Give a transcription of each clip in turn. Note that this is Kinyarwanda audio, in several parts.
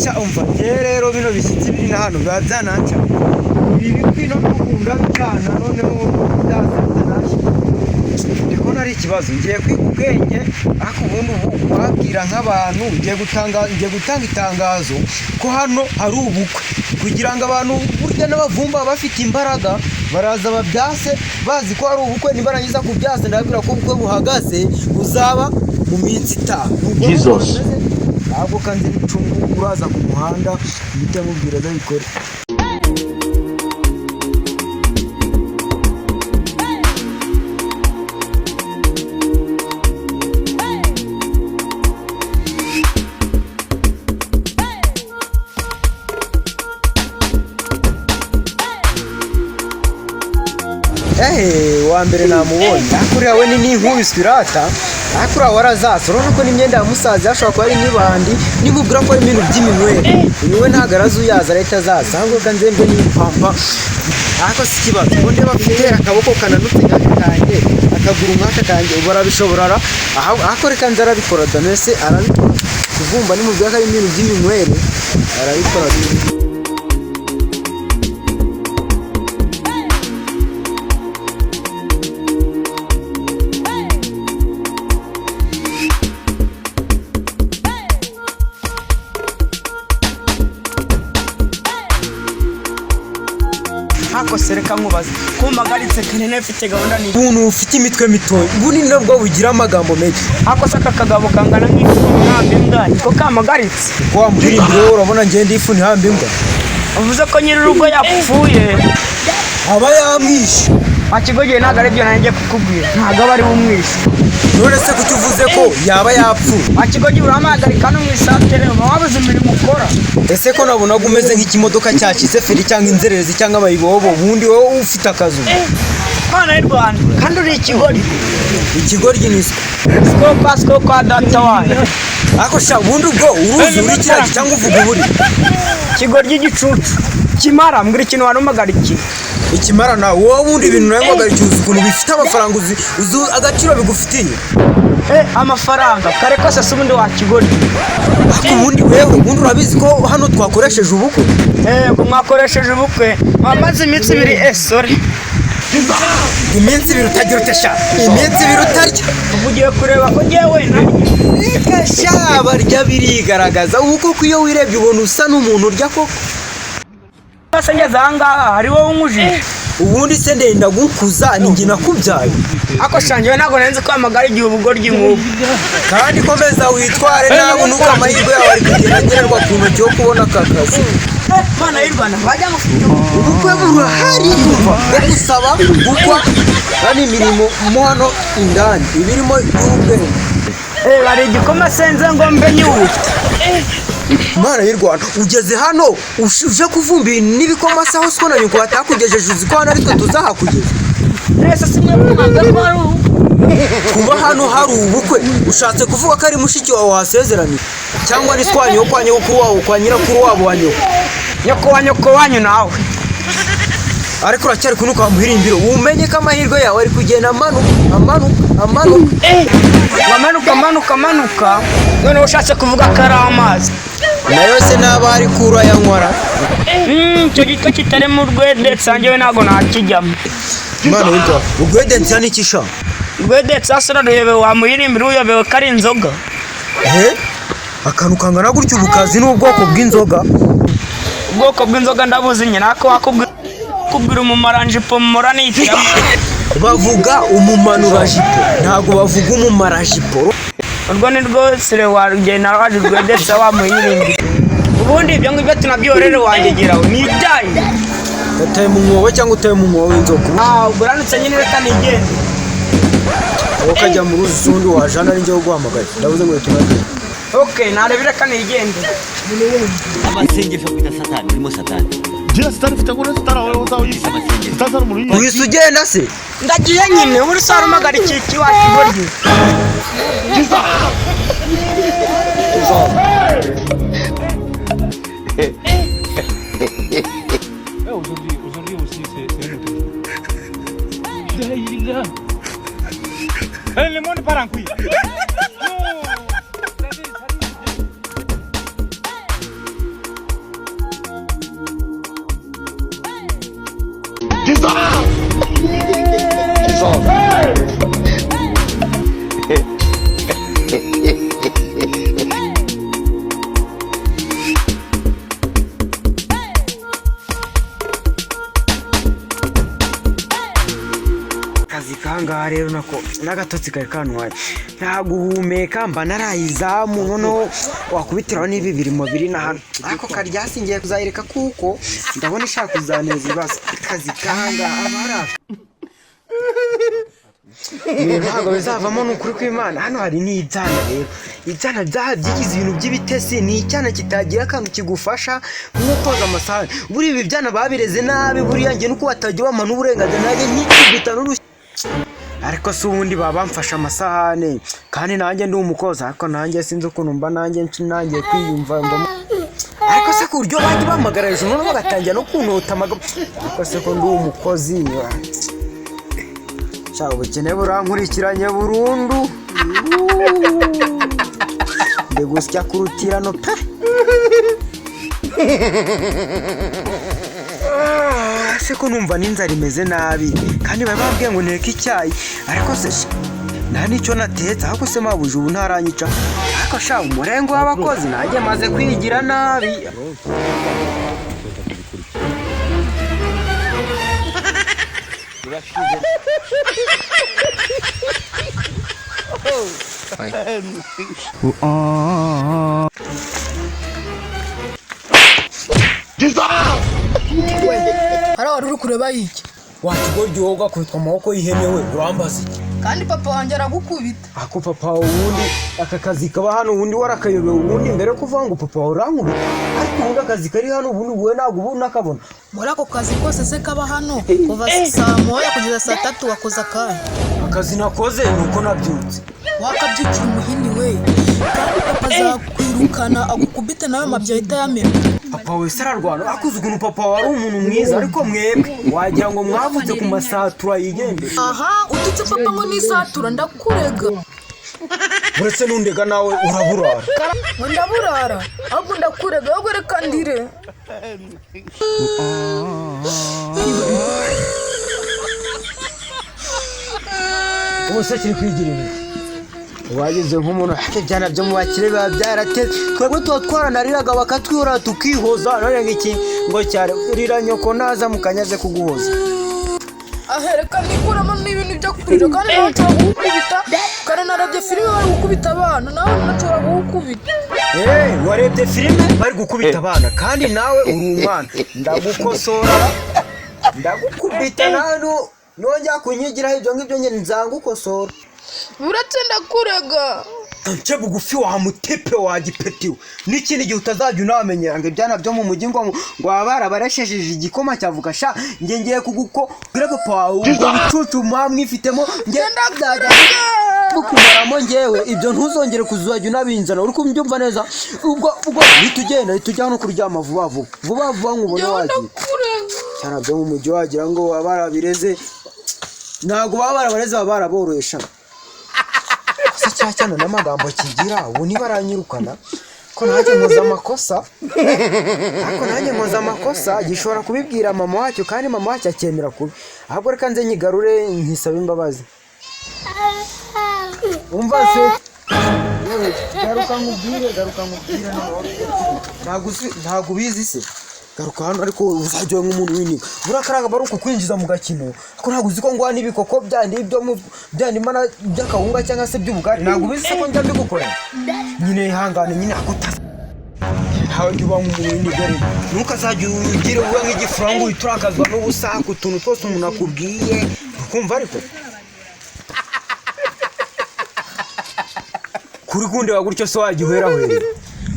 Sha, umva, njyewe rero bino bishyitsi biri na hano biba byananca ibi bikwi no gukunda bicana. Noneho byaza bitanashye, ndi kubona ari ikibazo. Ngiye kwiga ubwenge, ariko ubundi ubu wabwira nk'abantu, ngiye gutanga itangazo ko hano hari ubukwe, kugira ngo abantu burya n'abavumba baba bafite imbaraga baraza babyase bazi ko hari ubukwe. Nibarangiza kubyasa, ndababwira ko ubukwe buhagaze, buzaba mu minsi itaha. Nubwo Jesus. bimeze, ahubwo kanze nicungu uraza ku muhanda mpite mubwira azabikore. Ehe, wa mbere namubonye. Ariko uriya we ni n'inkubiswe irata, ariko uriya warazasa. Urabona ko n'imyenda ya musaza yashobora kuba ari n'ibandi. Nimubwira ko ari ibintu by'iminywere, uyu we ntabwo arazuyaza, arahita azaza. Ahubwo ka nzembe n'impampa. Ariko si ikibazo ngo ndeba afite akaboko kananutse nk'aka kanjye, akaguru nk'aka kanjye, ubu arabishobora ra? Ariko reka nze arabikora da. Mbese arabikora kuvumba? Nimubwira ko ari ibintu by'iminywere, arabikora. Ntako se, reka nkubaze ko mpagaritse kare mfite gahunda ni Ubuntu ufite imitwe mitoya bunini nabwo bugira amagambo menshi. Ako se aka kagabo kangana nk'ifu ntabwo imbwa niko kampagaritse? Ko wamuririmbira wowe, urabona ngende ifu ntihamba imbwa. Uvuze ko nyir'urugo yapfuye? Aba yamwishe. Wakigogeye, ntabwo aribyo nanjye kukubwira, ntabwo aba ari we umwishe. None se kuki uvuze ko yaba yapfuye? Wakigogeye, uramuhagarika no mu isatere, uba wabuze imirimo ukora. Ese ko nabonaga umeze nk'ikimodoka cyacitse feri, cyangwa inzererezi, cyangwa abayibobo, ubundi wowe ufite akazu? Mana y'u Rwanda, kandi uri ikigoryi. Ikigoryi ni isuku. Siko kwa siko kwa data wanyu. Ariko sha, ubundi ubwo uruzi uri kiragi cyangwa uvuga uburi? Ikigoryi, igicucu kimara. Mbwira ikintu warumpagarikiye. Ikimara nawe wowe. Ubundi ibintu nawe nguhagarikiye, uzi ukuntu bifite amafaranga? Uzi agaciro bigufitiye? Eh, amafaranga kare kose se ubundi wakigoryi. Ariko ubundi wewe, ubundi urabizi ko hano twakoresheje ubukwe? Yego, mwakoresheje ubukwe, mwamaze iminsi 2, eh, sorry. Iminsi 2 utagira ute sha? Iminsi 2 utarya? Ubu ugiye kureba ko ngewe narya. Reka sha, barya birigaragaza. Ubu koko iyo wirebye ubona usa n'umuntu urya koko? Se ngeze aha ngaha hari wowe unkujije? Ubundi se ndenda gukuza, ni njye nakubyaye? Ako sha, njyewe ntabwo nari nzi ko amagara igihe ubugoryi nk'ubu. Kandi komeza witware nabi, nuko amahirwe yawe ari kugenda agererwa ku ntoki yo kubona aka kazi. Mana y'u Rwanda, wajya ngo ufite Ubukwe burahari, bwo gusaba, gukwa, kandi imirimo mo hano indani ibirimo y'ubwenge. Eh, bari igikoma senze ngo mbe nyiwute. Mana y'u Rwanda, ugeze hano uje kuvumba ibintu n'ibikoma se? Aho siko na nyoko batakugejeje? Uzi ko hano ari twe tuzahakugeza? Mwese si mwe mwanze ko ari ubukwe? Kuba hano hari ubukwe, ushatse kuvuga ko ari mushiki wawe wahasezeraniye, cyangwa ni kwa nyoko, kwa nyokuru wawe, kwa nyirakuru wabo wa nyoko? Nyoko wa nyoko wanyu nawe. Ariko uracyari kunuka muhirimbiro, umenye ko amahirwe yawe ari kugenda amanuka, amanuka, amanuka. Wamanuka, manuka, manuka, noneho ushatse kuvuga ko ari amazi? Nayo se naba ari kurayanywara? Icyo gito kitarimo urwedetsa njyewe ntabwo nakijyamo. Imana y'u Rwanda, urwedensiya ni iki sha? Urwedetsa se uraruyobewe? Wamuhirimbira, uyobewe ko ari inzoga? He, akantu kangana gutyo ubukazi n'ubwoko bw'inzoga? Ubwoko bw'inzoga ndabuzi nyine, ariko wakubwira kubwira umumaranjipo mura nihitiramo. Bavuga umumanurajipo, ntabwo bavuga umumarajipo. Urwo ni rwo sire wagenda waje urwedetsa wamuhirimbira. Ubundi ibyo ngibyo tunabyorere wangegeraho ni ibyayi. Utaye mu mwobo cyangwa utaye mu mwobo w'inzoka? Ah, ubwo uranutse nyine, reka nigende. Wowe ukajya mu ruzi undi wajana ari njyewe uguhamagaye, ndavuze ngo tunagende. Okay, narebe, reka nigende. Amasengesho kwita Satani, urimo Satani. Jina Satani ufite ngo Satani aho uzawuyise. Amasengesho. Satani ari umuntu Uhise ugenda se? Ndagiye nyine, ubu uri warumagara iki wakigoryi? Aujourd'hui, aujourd'hui aussi, c'est un autre jour. Eh, le monde part en couille. Non. Akazi kangaha rero nako n'agatotsi kari kantwaye, nta guhumeka, mba narayizamu. Noneho wakubitiraho n'ibi birimo biri na hano, ariko karyasi ngiye kuzayireka kuko ndabona ishaka kuzaneza ibibazo. Akazi kangaha aba ari ibintu ntabwo bizavamo, ni ukuri kw'Imana. Hano hari n'ibyana rero, ibyana byaha byigize ibintu by'ibitesi. Ni icyana kitagira akantu kigufasha nko koza amasahani. Buriya ibi byana babireze nabi, buriya njye nuko batagira bampa n'uburenganzira nanjye nkikubita n'urushyi. Ariko se ubundi baba bamfashe amasahane kandi nanjye ndi umukozi? Ariko nanjye sinzi ukuntu mba nanjye nangiye kwiyumva mbamo. Ariko se ku buryo bajya bampamagara hejuru, noneho bagatangira no kunota amagambo. Ariko se ko ndi umukozi? Sha, ubukene burankurikiranye burundu, ndi gusya ku rutirano pe. Ah, se ko numva n'inzara imeze nabi, kandi bari bambwiye ngo nteke icyayi, ariko se sha, nta n'icyo natetse. Ahubwo se mabuja ubu ntaranyica? Ariko sha, umurengo w'abakozi nanjye maze kwigira nabi. Hariya wari uri kureba iki? Wakigoryi wowe, ugakubitwa amaboko y'ihene we, urambaza iki? Kandi papa wanjye aragukubita. Ako papa wawe, ubundi aka kazi kaba hano ubundi warakayobewe? Ubundi mbere yo kuvuga ngo papa wawe urankubita, ariko ubundi akazi kari hano ubundi wowe ntabwo ubu unakabona? Muri ako kazi kose se kaba hano kuva saa 1 kugeza saa 3, wakoze akahe? Akazi nakoze ni uko nabyutse. Wakabyukira umuhini we, kandi papa azakwirukana agukubite nawe mabya ahita yamena. Papa wawe se ararwana? Akuze ukuntu papa wawe ari umuntu mwiza, ariko mwebwe wagira ngo mwavutse ku masatura yigendera. Aha ututse papa ngo nisatura, ndakurega. Uretse n'undega, nawe uraburara. Ngo ndaburara? Ahubwo ndakurega, ahubwo reka ndire. Ubu se kiri kwigira ibintu wagize nk'umuntu ati ibyana byo mu bakire biba byarateze. Twebwe tuba twaranariraga bakatwihora tukihoza. None iki ngo cyane rira, nyoko naza mukanyaze kuguhoza. Ahereka nikuramo n'ibintu byo kurira, kandi nawe nshobora kugukubita. Kandi narebye filime bari gukubita abana, nawe nashobora kugukubita. Eh, warebye filime bari gukubita abana kandi nawe uri umwana? Ndagukosora, ndagukubita nawe nongera kunyigiraho ibyo ngibyo nyine nzangukosora. Uretse ndakurega. Nce bugufi wa mutipe wa gipetiwe, n'ikindi gihe utazajya unamenyera ngo ibyana byo mu mujyi ngo baba barabareshejeje igikoma cyavuga. Sha, nge ngiye kuguko bwira papa wawe ubwo bucucu muba mwifitemo, nge nzajya bukumaramo ngewe. Ibyo ntuzongere kuzajya unabinzana, uri kubyumva neza? Ubwo nitugenda nitujya no kuryama vuba vuba vuba vuba nkubone Njyewe wagiye. Ndakurega. Cyane byo mu mujyi wagira ngo baba barabireze, ntabwo baba barabareze, baba baraborohesha. Se cya cyana n'amagambo kigira, ubu ntibaranyirukana ko nanjye nkoze amakosa? Ariko nanjye nkoze amakosa, gishobora kubibwira mama wacyo kandi mama wacyo akemera kubi. Ahubwo reka nze nyigarure nkisabe imbabazi. Umva se yewe, garuka nkubwire, garuka nkubwire. Ntabwo ubizi se? Garuka hano, ariko uzajya ube nk'umuntu w'iniga. Buriya kariya kaba ari ukukwinjiza mu gakino, ariko ntabwo uzi ko nguha n'ibikoko byandi byo mu byandi mana by'akawunga cyangwa se by'ubugari? Ntabwo ubizi se ko njya mbigukorera nyine? Ihangane nyine, ako utazi ntawe jya uba nk'umuntu w'iniga rero. Ntukazajya ugira uba nk'igifurango uhita urakazwa n'ubusa ku tuntu twose umuntu akubwiye, ukumva. Ariko kuri kundeba gutyo se wajya uhera?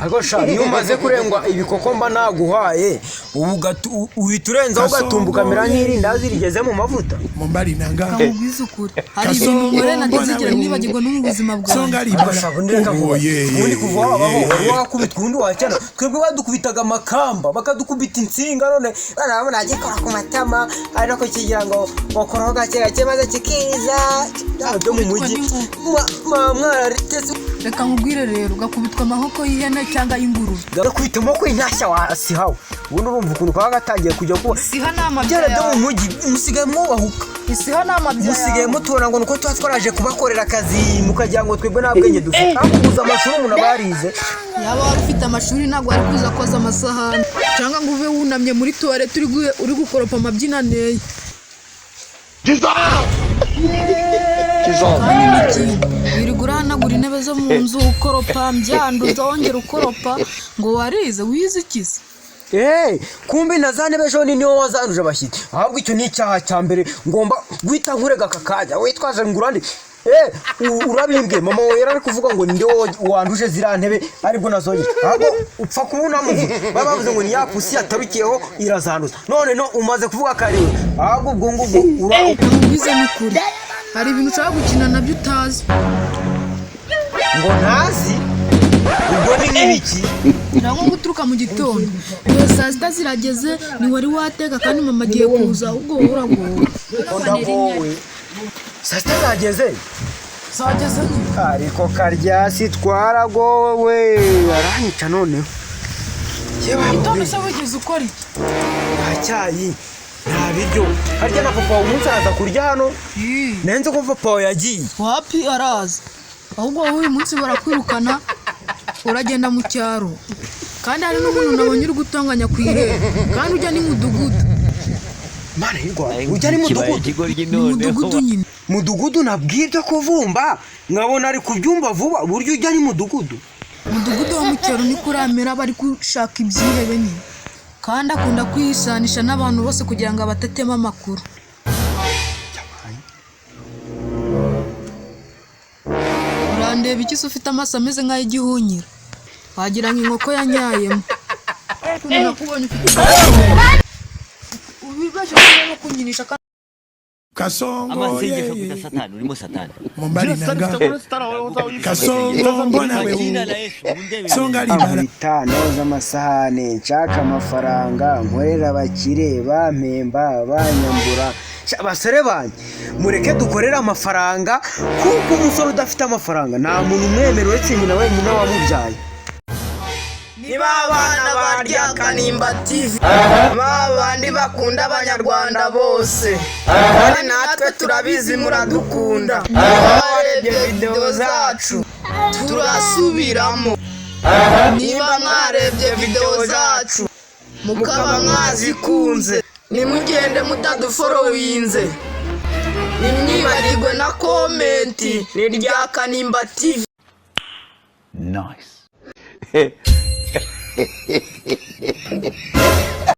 Ariko sha, iyo umaze kurengwa ibikoko mba naguhaye, ubu uhita urenzaho ugatumbuka ukamera nk'irindazi rigeze mu mavuta. Mobali na nga. Nkubwize ukuri, hari ibintu nkore ntazigera nibagirwa no mu buzima bwanjye. Songa Ariko libala. sha, ubundi reka Oh, kuba yeah, ubundi yeah, kuva wabaho yeah. wari wakubitwa? Ubundi wakena twebwe badukubitaga amakamba, bakadukubita insinga, none bana nagikora ku matama ari nako kigira ngo bakoraho gake gake maze kikiza. Byaba byo mu mujyi mwarateze. Reka nkubwire rero, ugakubitwa amaboko y'ihene cyangwa y'ingurube. Gakubita amaboko y'intashya wasihawe. Ubundi urumva ukuntu kaba gatangiye kujya kuba Siha ni amabya byara byo mu yawe. mujyi musigaye mwubahuka. Isiha ni amabya Musigaye yawe. mutubona ngo nuko tuba twaraje kubakorera akazi, mukagira ngo twebwe nta bwenge dufite. Ariko kuza amashuri umuntu aba yarize. Yaba wari ufite amashuri, ntabwo wari kuza koza amasahani cyangwa ngo ube wunamye muri toilette uri gukoropa amabyinaneye. Kandi n'ikindi, wirirwa urahanagura intebe zo mu nzu, ukoropa mbyanduza, wongera ukoropa ngo warize. Wize iki se? Eh, kumbi na za ntebe ejo ni wowe wazanduje abashyitsi. Ahubwo icyo ni icyaha cya mbere ngomba guhita nkurega aka kanya. Witwaje ngo urande. Eh, urabimbwiye mama wawe yari ari kuvuga ngo ninde wowe wanduje ziriya ntebe, aribwo nazogeje. Ahubwo upfa kuba unamuvuga. Baba bavuze ngo ni ya pusi yatarukiyeho irazanduza. None no umaze kuvuga kariwe. Ahubwo ubwo ngubwo ura Wize n'ukuri hari ibintu ushaka gukina nabyo utazi. Ngo ntazi? Ubwo ni nk'ibiki? Ntabwo guturuka mu gitondo, iyo saa sita zirageze ntiwari wateka, kandi mama agiye kuza. Ahubwo wowe uragowe. Ngo ndagowe? Saa sita zageze? Zageze nyine. Ariko karyasi, twaragowe, aranyica noneho. Yewe. Gitondo se wigeze ukora iki? Nta cyayi, nta biryo. Harya na papa wawe umunsi araza kurya hano? Nenze ko papa wawe yagiye. Wapi, araza. Ahubwo wowe uyu munsi barakwirukana, uragenda mu cyaro. Kandi hari n'umuntu nabonye uri gutonganya ku irembo, kandi ujya ni mudugudu. Mana y'u Rwanda, ujya ni mudugudu? Ikigoryi. Ni Noneho mudugudu nyine. Mudugudu nabwibyo kuvumba nkabona ari kubyumva vuba, buryo ujya ni mudugudu. Mudugudu wo mu cyaro niko uramera, bari gushaka ibyihebe nyine. Kandi akunda kwisanisha n'abantu bose kugira ngo abatetemo amakuru. Urandeba iki se ufite amaso ameze nk'ay'igihunyira, wagira ngo inkoko yanyayemo? Ukuntu nakubonye ufite ubibasha no kunyinisha kandi. Kasongo. Amasengesho Yeye. kwita satani, urimo satani. Mobali na nga Kasongo, mbona Kwa jina wewe la Yesu mundebe. Songa libala. Nkubita noza amasahane, nshaka amafaranga, nkorera abakire bampemba banyambura. Sha, basore banjye, mureke dukorere amafaranga, kuko umusore udafite amafaranga nta muntu umwemera uretse nyina wenyine wamubyaye. Niba abana barya Kanimba TV, ba bandi bakunda abanyarwanda bose, kandi natwe turabizi muradukunda. Niba warebye videwo zacu, turasubiramo, niba mwarebye videwo zacu mukaba mwazikunze, nimugende mutaduforowinze. Nimwibagirwe na comment. Ni rya Kanimba TV. Nice.